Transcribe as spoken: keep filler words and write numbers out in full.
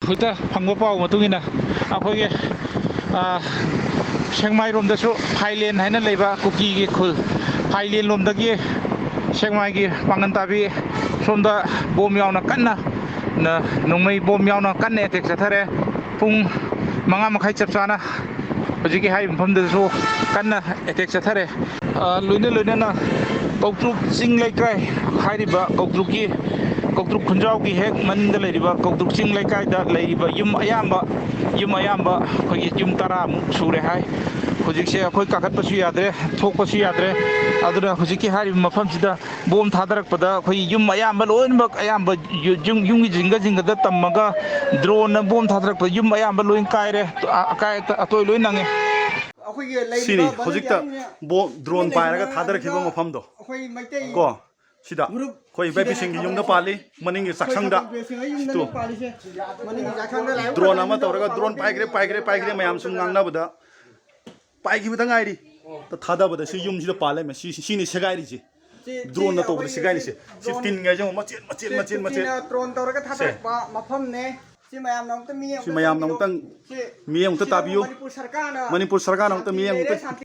ꯍꯧꯖꯤꯛꯇ ꯐꯪꯕ ꯄꯥꯎ ꯃꯇꯨꯡ ꯏꯟꯅ ꯑꯩꯈꯣꯏꯒꯤ, ꯑ, ꯁꯦꯛꯃꯥꯏꯔꯣꯝꯗꯁꯨ ꯐꯥꯏꯂꯦꯟ ꯍꯥꯏꯅ ꯂꯩꯕ ꯀꯨꯀꯤꯒꯤ ꯈꯨꯜ, ꯐꯥꯏꯂꯦꯟ ꯂꯣꯝꯗꯒꯤ ꯁꯦꯛꯃꯥꯏꯒꯤ ꯄꯥꯡꯒꯟ ꯇꯥꯕꯤ ꯁꯣꯝꯗ ꯕꯣꯝ ꯌꯥꯎꯅ ꯀꯟꯅ, ꯅ-, ꯅꯣꯡꯃꯩ ꯕꯣꯝ ꯌꯥꯎꯅ ꯀꯟꯅ ꯑꯦꯇꯦꯛ ꯆꯠꯊꯔꯦ꯫ ꯄꯨꯡ ꯃꯉꯥ ꯃꯈꯥꯏ ꯆꯞ ꯆꯥꯅ ꯍꯧꯖꯤꯛꯀꯤ ꯍꯥꯏꯔꯤꯕ ꯃꯐꯝꯗꯁꯨ ꯀꯟꯅ ꯑꯦꯇꯦꯛ ꯆꯠꯊꯔꯦ꯫ ꯑ, ꯂꯣꯏꯅ ꯂꯣꯏꯅꯅ ꯀꯧꯇ꯭ꯔꯨꯛ ꯆꯤꯡ ꯂꯩꯀꯥꯏ ꯍꯥꯏꯔꯤꯕ ꯀꯧꯇ꯭ꯔꯨꯛꯀꯤ, ꯀꯧꯇ꯭ꯔꯨꯛ ꯈꯨꯟꯖꯥꯎꯒꯤ ꯍꯦꯛ ꯃꯅꯤꯡꯗ ꯂꯩꯔꯤꯕ ꯀꯧꯇ꯭ꯔꯨꯛ ꯆꯤꯡ ꯂꯩꯀꯥꯏꯗ ꯂꯩꯔꯤꯕ ꯌꯨꯝ ꯑꯌꯥꯝꯕ, ꯌꯨꯝ ꯑꯌꯥꯝꯕ ꯑꯩꯈꯣꯏꯒꯤ ꯌꯨꯝ ꯇꯔꯥꯃꯨꯛ ꯁꯨꯔꯦ ꯍꯥꯏ꯫ ꯍꯧꯖꯤꯛꯁꯦ ꯑꯩꯈꯣꯏ ꯀꯥꯈꯠꯄꯁꯨ ꯌꯥꯗ꯭ꯔꯦ, ꯊꯣꯛꯄꯁꯨ ꯌꯥꯗ꯭ꯔꯦ꯫ ꯑꯗꯨꯅ ꯍꯧꯖꯤꯛꯀꯤ ꯍꯥꯏꯔꯤꯕ ꯃꯐꯝꯁꯤꯗ ꯕꯣꯝ ꯊꯥꯗꯔꯛꯄꯗ ꯑꯩꯈꯣꯏ ꯌꯨꯝ ꯑꯌꯥꯝꯕ ꯂꯣꯏꯅꯃꯛ, ꯑꯌꯥꯝꯕ ꯌꯨ-, ꯌꯨꯝ, ꯌꯨꯝꯒꯤ ꯖꯤꯡꯒ ꯖꯤꯡꯒꯗ ꯇꯝꯃꯒ ꯗ꯭ꯔꯣꯟꯅ ꯕꯣꯝ ꯊꯥꯗꯔꯛꯄꯗ ꯌꯨꯝ ꯑꯌꯥꯝꯕ ꯂꯣꯏ ꯀꯥꯏꯔꯦ꯫ ꯑ-, ꯑꯀꯥꯏ ꯑꯇꯣꯏ ꯂꯣꯏ ꯅꯪꯉꯦ꯫ ꯑꯩꯈꯣꯏꯒꯤ ꯂꯩꯔꯤꯕ ꯁꯤꯅꯤ ꯕꯅꯨ ꯍꯧꯖꯤꯛꯇ ꯌꯥꯔꯤꯅꯦ꯫ ꯕꯣ-, ꯗ꯭ꯔꯣꯟ ꯄꯥꯏꯔꯒ ꯊꯥꯗꯔꯛꯈꯤꯕ ꯃꯐꯝꯗꯣ꯫ ꯑꯩꯈꯣꯏ ꯃꯩꯇꯩ ꯀꯣ, ꯁꯤꯗ ꯒ꯭ꯔꯨꯞ ꯑꯩꯈꯣꯏ ꯁꯤꯗꯅꯦ ꯏꯕꯥꯏꯕꯤꯁꯤꯡꯒꯤ ꯌꯨꯝꯗ ꯊꯥꯗꯔꯛꯏꯁꯦ꯫ ꯄꯥꯜꯂꯤ, ꯃꯅꯤꯡꯒꯤ ꯑꯩꯈꯣꯏ ꯆꯥꯛꯁꯪꯗ꯫ ꯏꯕꯥꯏꯕꯤꯁꯤꯡ ꯍꯣꯏ ꯌꯨꯝꯗꯅꯦ ꯁꯤꯗꯣ꯫ ꯄꯥꯜꯂꯤꯁꯦ꯫ ꯃꯅꯤꯡꯒꯤ ꯆꯥꯛꯁꯪꯗ ꯂꯥꯏꯕꯛ ꯗ꯭ꯔꯣꯟ ꯑꯃ ꯐꯖꯅ ꯇꯧꯔꯒ ꯗ꯭ꯔꯣꯟ ꯄꯥꯏꯈ꯭ꯔꯦ, ꯄꯥꯏꯈ꯭ꯔꯦ, ꯄꯥꯏꯈ꯭ꯔꯦ ꯃꯌꯥꯝ ꯁꯨꯝ ꯉꯥꯡꯅꯕꯗ ꯄꯥꯏꯈꯤꯕꯗ ꯉꯥꯏꯔꯤ꯫ ꯊꯥꯗꯕꯗ ꯁꯤ ꯌꯨꯝꯁꯤꯗ ꯄꯥꯜ ꯂꯩꯔꯝꯃꯦ꯫ ꯁꯤ, ꯁꯤꯅꯤ ꯁꯦꯒꯥꯏꯔꯤꯁꯦ꯫ ꯁꯤ, ꯁꯤ ꯗ꯭ꯔꯣꯟꯅ ꯇꯧꯕꯗ ꯑꯩꯈꯣꯏꯒꯤ ꯁꯦꯒꯥꯏꯔꯤꯁꯦ꯫ ꯁꯤ ꯗ꯭ꯔꯣꯟ, ꯇꯤꯟꯉꯩꯁꯦ ꯑꯃꯨꯛ ꯃꯆꯦꯠ, ꯃꯆꯦꯠ, ꯁꯤ ꯃꯆꯦꯠ, ꯃꯆꯦꯠ꯫ ꯀꯨꯀꯤꯅ ꯗ꯭ꯔꯣꯟ ꯇꯧꯔꯒ ꯁꯦ꯫ ꯊꯥꯗꯔꯛꯄ ꯃꯐꯝꯅꯦ꯫ ꯁꯤ ꯃꯌꯥꯝꯅ ꯑꯃꯨꯛꯇ ꯃꯤ ꯁꯤ ꯑꯃꯨꯛꯇ ꯃꯌꯥꯝꯅ ꯁꯤꯟꯕꯤꯔꯣ꯫ ꯑꯃꯨꯛꯇꯪ, ꯁꯤ, ꯃꯤ ꯑꯃꯨꯛꯇ ꯁꯤꯗꯕꯨ ꯇꯥꯕꯤꯌꯨ꯫ ꯃꯅꯤꯄꯨꯔ ꯁꯔꯀꯥꯔꯅ ꯃꯅꯤꯄꯨꯔ ꯁꯔꯀꯥꯔꯅ ꯑꯃꯨꯛꯇ ꯃꯤ ꯁꯥꯟꯇꯤ ꯑꯃꯨꯛꯇ ꯂꯩꯔꯦ, ꯁꯥꯟꯇꯤ